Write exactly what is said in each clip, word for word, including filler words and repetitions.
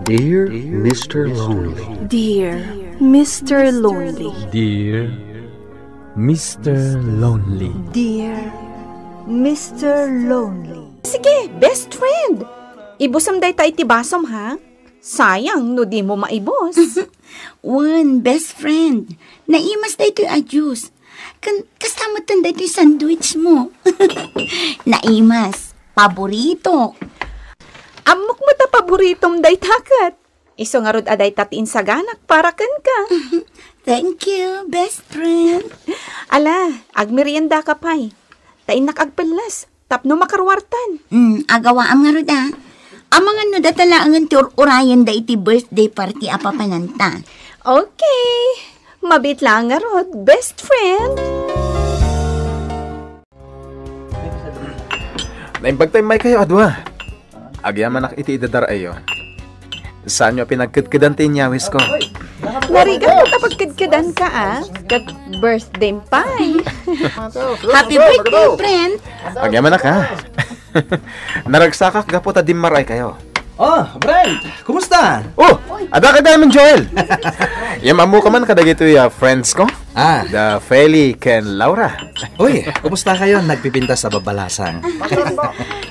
Dear Mister Lonely. Dear Mister Lonely. Dear Mister Lonely. Dear Mister Lonely. Sige, best friend! Ibusam dayta iti basom, ha? Sayang no di mo maibos. Wen, best friend. Naimas daytoy a juice. Ken kasta metten daytoy sandwich mo. Naimas. Paboritok. Ammok met a paboritom dayta ket. Isu ngarud a dayta ti insaganak para kenka. Thank you, best friend. Ala, agmeriendaka pay. Ta innak agpelles tapno makaruartan. Mm, agawaam ngarud a. Amangan no data laengen ti ur-urayenda iti birthday party a papananta. Okay. Mabiit laeng ngarud, best friend. Naimbag ta immaykayo a dua. Agyamanak iti idadar-ayo. Saanyo a pinagkedkedan ti inyawisko? Narigat ta pagkedkedanka, a? Ket birthday pay. Happy birthday, friend! Agyamanak, a? Naragsakak gapu ta dimmaray kayo. Oh, Brent, kumusta? Oh, adda ka gayam, Joel. Yam, ammoka man kadagitoy, ah, friends ko? Ah. Da Feli ken Laura. Uy, kumusta kayo? Nagpipintas a babalasang.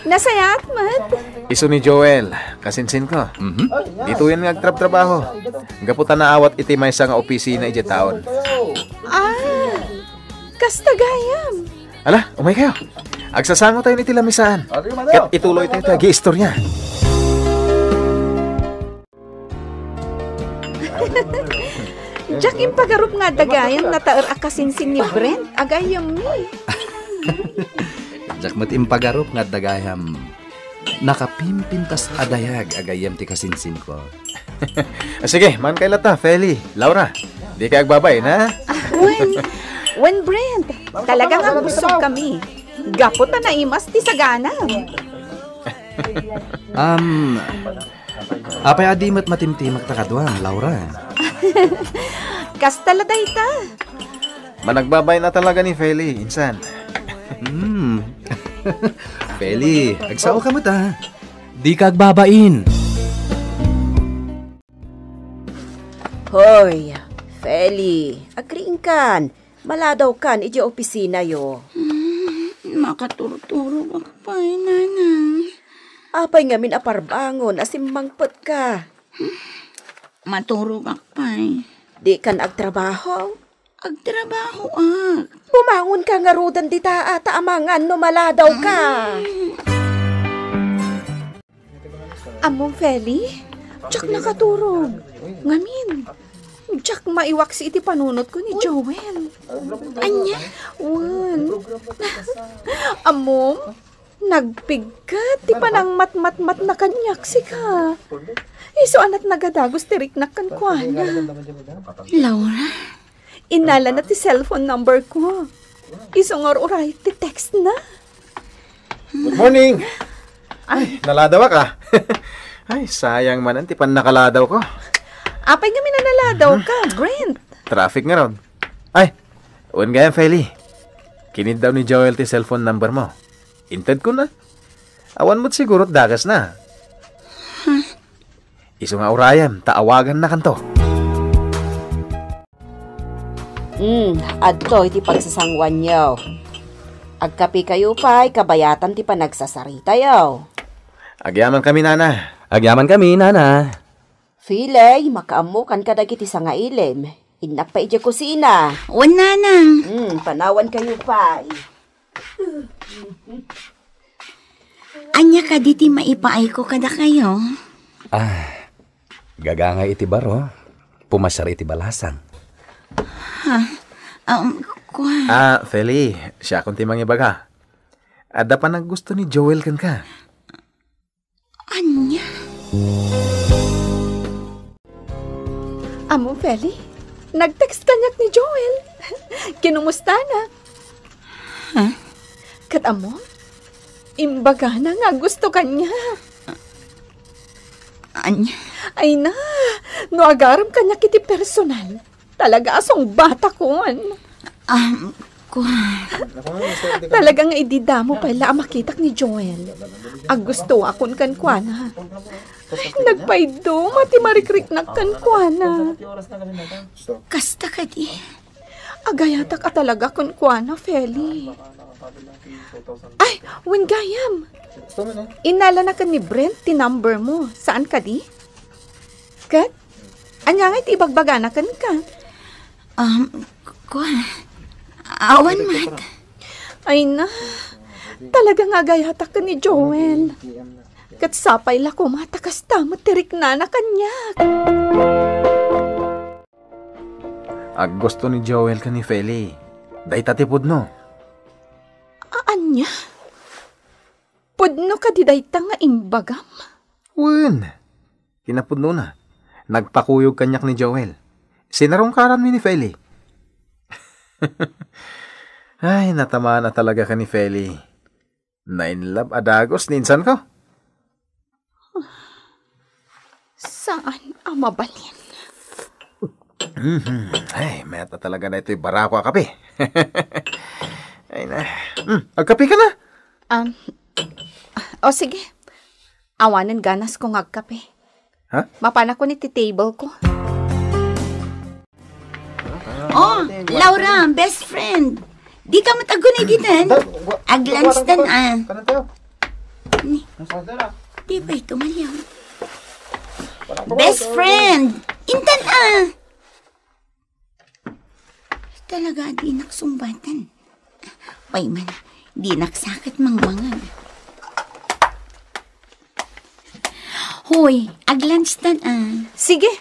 Nasayaat met. Isu ni Joel, kasinsin ko. Mhm. Ditoyen nga agtrabtrabaho. Gapu ta naawat iti maysa nga opisina idiay taon. Ah, kasta gayam. Ala, umay kayo. Agsasango tayo iti lamisaan. Ket ituloy tayo ti agiistorya. Diak impagarup nga adda gayam nataer a kasinsin ni Brent a gayyemmi. Diak met impagarup nga adda gayam nakapimpintas a dayag a gayyem ti kasinsinko. Ah, sige, maan kay latta, Feli, Laura. Di kay agbabain, ha? Wen, wen, Brent, talaga nga agbussog kami. Gapu ta naimas ti sagana. Um, apay a di met matimtimak ta kaduam, Laura? Kasta la dayta. Managbabain a talaga ni Feli, insan. Hmm. Feli, agsao ka met, a. Di ka agbabain. Hoy, Feli, agriingkan. Maladawkan idiay opisinayo. Hmm, makaturturogak pay, Nanang. Apay ngamin a parbangon a simmangpetka? Maturogak pay. Dikan agtrabaho? Agtrabahoak. Bumangonka ngaruden dita a ta amangan no maladawka. Mm. Ammom, Feli, diak nakaturog. Ngamin, diak maiwaksi iti panunotko ni Joel. Ania? Wen. Ammom, nagpigket ti panangmatmatmatna kaniak sika. Isu a natnag a dagus ti riknak kenkuana. Laura? Innalana ti cellphone number ko. Isu nga ur-uray ti text na. Good morning! Ay, naladawak, a. Ay, sayang manen ti pannakaladawko. Apay ngamin a naladawka, Brent? Traffic ngarud. Ay, wen gayam, Feli. Kiniddaw ni Joel ti cellphone number mo. Intedkona. Awan met siguro ti dakesna. Isu nga urayem ta awagannakanto. Hmm, adtoy ti pagsasanguanyo. Agkapikayo pay kabayatan ti panagsasaritayo. Agyamankami, Nana. Agyamankami, Nana. Feli, makaammokan kadagiti sangailim. Innak pay idiay kusina. Wen, Nanang. Hmm, panawankayo pay. Ania kadi ti maipaayko kadakayo? Ah, gagangay iti baro, pumasar iti balasang. Ha? Um, kua. Ah, Feli, siakon ti mangibaga. Adda panaggusto ni Joel kenka. Ania? Ammom, Feli, nag-text kaniak ni Joel. Kinumustana. Ha? Ket ammom, imbagana nga gusto kaniak. Ania? Ay na, no agarem kaniak iti personal, talaga a sungbatakon. Ah, Kuan. Talaga nga idi damo pay la a makitak ni Joel. Agustoakon kenkuana. Ay, nagpayduma ti marikriknak kenkuana. Kasta kadi? Agayatak a talaga kenkuana, Feli. Ay, wen gayam. Innalana ken ni Brent ti number mo. Saan kadi? Ket? Ania nga iti ibagbagana kenka? Um, ku-, kuan. Awan met. Ay na, talaga nga agayatak ken ni Joel. Ket sapay la koma ta kasta met ti riknana kaniak. Aggusto ni Joel ken ni Feli. Dayta ti pudno. A-, ania? Pudno kadi dayta nga imbagam? Wen. Kinapudnona, nagpakuyog kaniak ni Joel. Sinarungkaranmi ni Feli. Ay, natamaan a talaga ka ni Feli. Na-in love a dagus ni insanko. Saan a mabalin? Mhm. Ay, mayat a talaga daytoy barako a kape. Ay na. Hmm, agkape ka na? Um, o sige. Awanen ganasko nga agkape. Ha? Mapanakon iti table ko. Oh, Laura, best friend. Dika met aggunay diten. Aglunch tan, ah. Ni. Di ba ito, Maria? Best friend. Intan, ah. Talaga, dinak sungbatan. Pay man, dinak sa ket mangmangag. Hoy, aglunch tan, ah. Sige,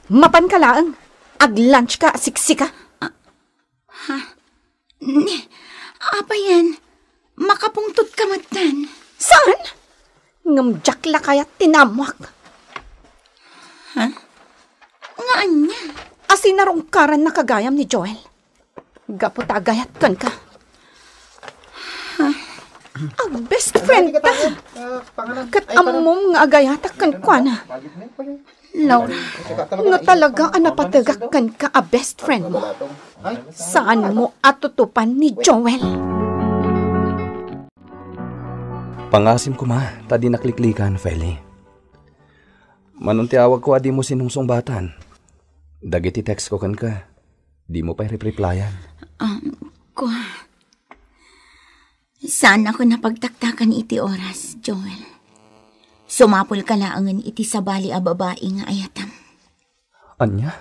mapan ka laeng. Aglunch ka, siksika. Ah, ha? Ni, apayen, makapungtot ka met tan. Saan? Ngem diak la kayat ti naammoak. Ha? Nga ania? A sinarungkaranna gayam ni Joel. Gapu ta agayat kenka. Ha? Ag-best friend ta. Ket ammom nga agayatak kenkuana. Laura, no talaga a napategak kenka a best friend mo, saanmo a tutupan ni Joel. Pangasim koma ta dinak liklikan, Feli. Manon ti awagko a dimo sinungsungbatan. Dagiti text ko kenka, dimo pay repreplayan. Um, kua. Saanakon a pagtaktakan iti oras, Joel. Sumapulka laengen iti sabali a babai nga ayatam. Ania?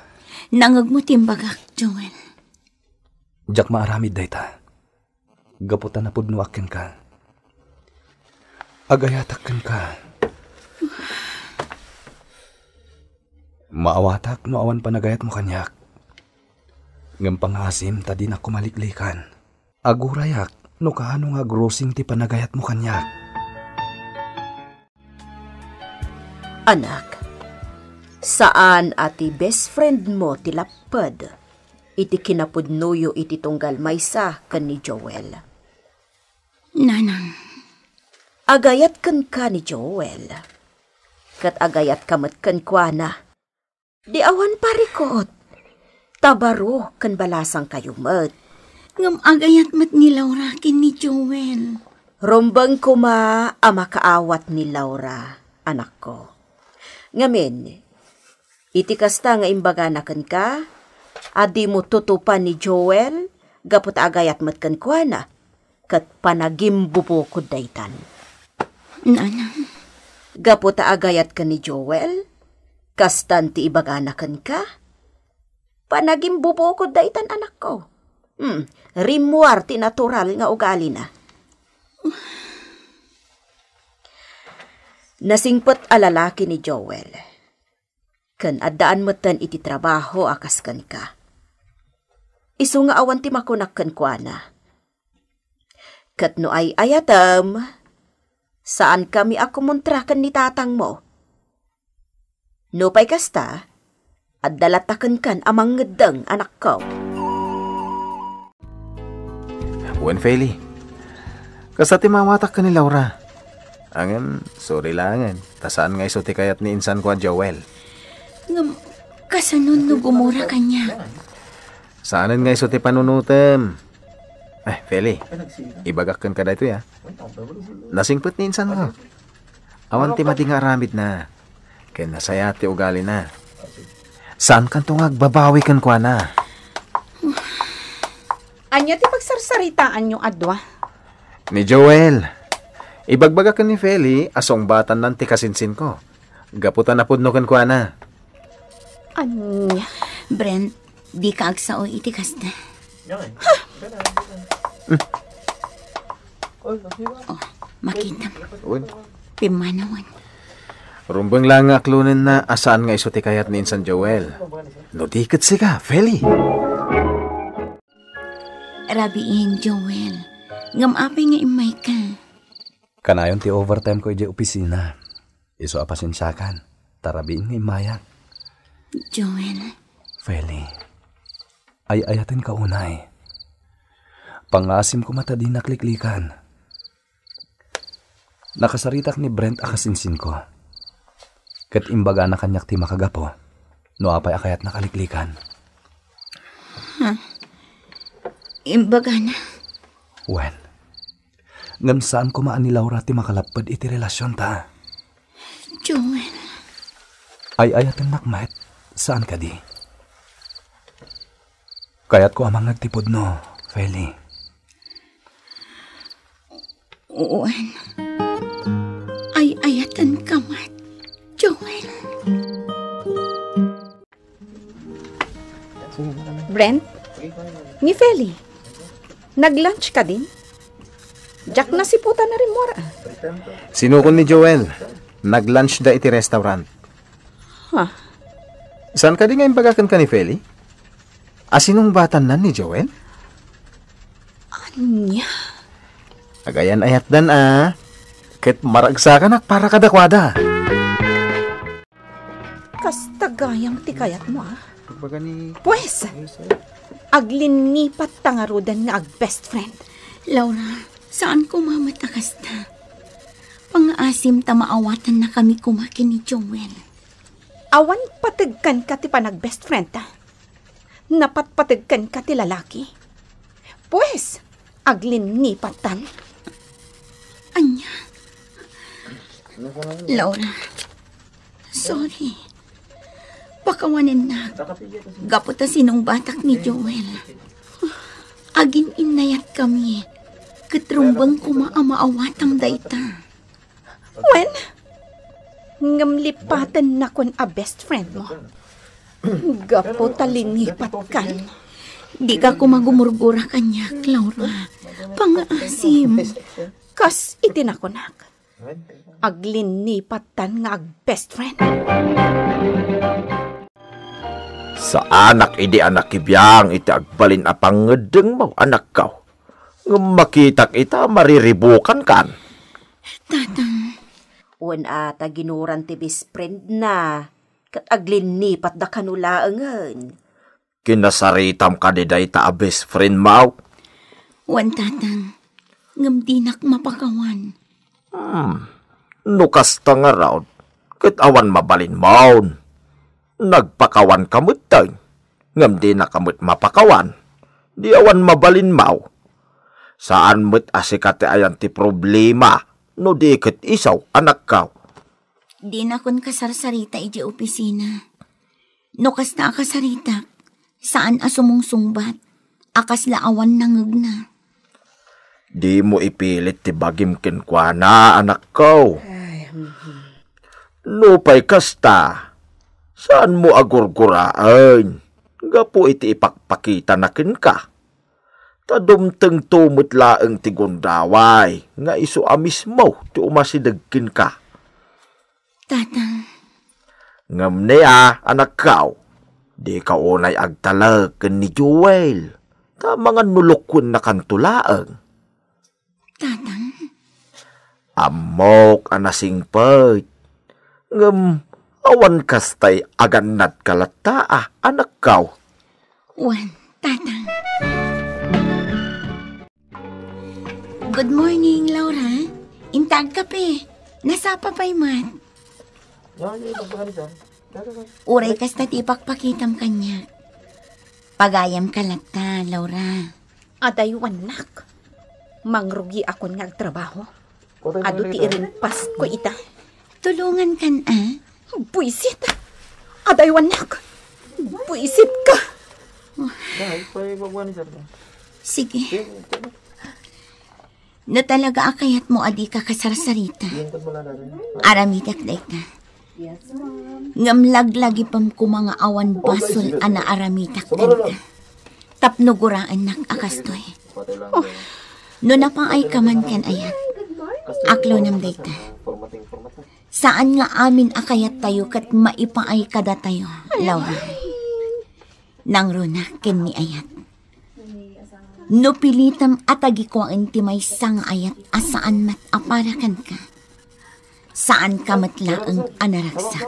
Nangegmo ti imbagak, Joel. Diak maaramid dayta. Gapu ta napudnoak kenka. Agayatak kenka. Maawatak no awan panagayatmo kaniak. Ngem pangasim ta dinak koma liklikan. Agurayak no kaano nga agrusing ti panagayatmo kaniak. Anak, saan a ti best friend mo ti lapped iti kinapudnoyo iti tunggal maysa ken ni Joel. Nanang. Agayat kenka ni Joel. Ket agayatka met kenkuana. Di awan parikut. Ta baro ken balasangkayo met. Ngem agayat met ni Laura ken ni Joel. Rumbeng koma a makaawat ni Laura, anakko. Ngamin, iti kasta nga imbagana kenka, a dimo tutupan ni Joel, gapu ta agayat met kenkuana, ket panagimbubukod daytan. Nanang. Gapu ta agayat ken ni Joel, kastan ti ibagana kenka, panagimbubukod daytan, anakko. Hmm, rimmuar ti natural nga ugalina. Nasingpet a lalaki ni Joel. Ken addaan metten iti trabaho a kas kenka. Isu nga awan ti makunak kenkuana. Ket no ay-ayatem, saankami a kumontra ken ni tatangmo. Nupay kasta, adda latta kenkan a mangngeddeng, anakko. Wen, Feli, kasta ti maawatak ken ni Laura. Ngem, sorry laengen, ta saan nga isu ti kayat ni insanko a Joel. Ngem, kasano no gumura kaniak? Saanen nga isu ti panunotem. Eh, Feli, ibagak kenka daytoy, a. Nasingpet ni insanko. Awan ti madi nga aramidna. Ken nasayaat ti ugalina. Saankanto nga agbabawi kenkuana. Ania ti pagsarsaritaanyo a dua? Ni Joel. Ibagbaga ken ni Feli a sungbatannan ti kasinsinko. Gapu ta napudno kenkuana. Ania? Brent, dika agsao iti kasta. Oh, makita. Wen. Pimmanawan. Rumbeng la nga aklonenna a saan nga isu ti kayat ni insan Joel. No di ket sika, Feli. Rabiin, Joel. Ngem apay nga immayka? Kanayon ti overtime ko idiay opisina. Isu a pasensiakan, ta rabiin nga immayak. Joel. Feli, ay-ayatenka unay. Pangngaasim koma ta dinak liklikan. Nakasaritak ni Brent a kasinsinko. Ket imbagana kaniak ti makagapu, no apay a kayatnak a liklikan. Huh? Imbagana? Wen, ngem saan koma a ni Laura ti makalapped iti relasionta. Joel. Ay-ayatennak met, saan kadi? Kayatko a mangngeg ti pudno, Feli. Wen. Ay-ayatenka met, Joel. Brent? Ni Feli? Nag-lunch kadin? Diak nasiputan a rimmuar, a. Sinukon ni Joel. Nag-lunch da iti restaurant. Ha? Saan kadi nga imbaga kenka ni Feli? A sinungbatannan ni Joel? Ania? Agayan-ayatdan, a. Ket maragsakanak para kadakuada. Kasta gayam ti kayatmo, a. Kumbaga ni Pues, aglinnipatta ngaruden nga ag-best friend. Laura, saan koma met a kasta. Pangngaasim ta maawatannakami koma ken ni Joel. Awan pateg kenka ti panag-best friend ta. Napatpateg kenka ti lalaki. Pues, aglinnipatta. Ania? Laura, sorry. Pakawanennak. Gapu ta sinungbatak ni Joel. Agin-innayatkami. Ket rumbeng koma a maawatam dayta. Wen, ngem lipatennakon a best friend mo. Gapu ta linnipatkan. Dika koma gumurgura kaniak, Laura. Pangngaasim. Kas iti nakunak, aglinnipattan nga ag-best friend. Saanak idi a nakibiang iti agbalin a pangngeddengmo, anakko. Ngem makitak ita, mariribukankan. Tatang. Wen a ta ginuran ti best friend na, ket aglinnipatda kano laengen. Kinasaritam kadi dayta a best friend mo? Wen, Tatang. Ngem dinak mapakawan. Hmm. No kasta ngarud, ket awan mabalinmon. Nagpakawanka metten, ngem dinaka met mapakawan. Di awan mabalinmo. Saan met a sika ti ayan ti problema, no di ket isu, anakko. Dinakon kasarsarita idiay opisina. No kasta a kasaritak, saan a sumungsungbat a kasla awan nangngegna. Dimo ipilit ti bagim kenkuana, anakko. Ay, mhm. Nupay kasta, saanmo a gurguraen gapu iti ipakpakitana kenka. Ta dumtengto met laeng ti gundaway nga isu a mismo ti umasideg kenka. Tatang. Ngem ni a, anakko, dika unay agtalek ken ni Joel, ta mangan no lukuennakanto laeng. Tatang. Ammok a nasingpet, ngem awan kastay agannadka latta a, anakko. Wen, Tatang. Good morning, Laura. Inta agkape. Nasapa pay met. Uray kasta ti ipakpakitam kaniak. Pagayamka latta, Laura. Adaywannak. Mangrugiakon nga agtrabaho. Adu ti irimpas ko ita. Tulongan kan, a? Buisit. Adaywannak. Buisit ka. Sige. No talaga a kayatmo a dika kasarsarita, aramidek dayta. Ngem laglagipem koma nga awan basol a naaramidak kenka. Tapno guraennak a kastoy. No napaayka man ken ayat, aklonam dayta. Saan nga amin a kayattayo ket maipaay kadatayo, Laura. Nangruna ken ni ayat. No pilitem a tagikuaen ti maysa nga ayat a saan met a para kenka, saanka met laeng a naragsak.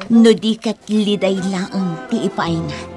No di ket liday laeng ti ipaayna.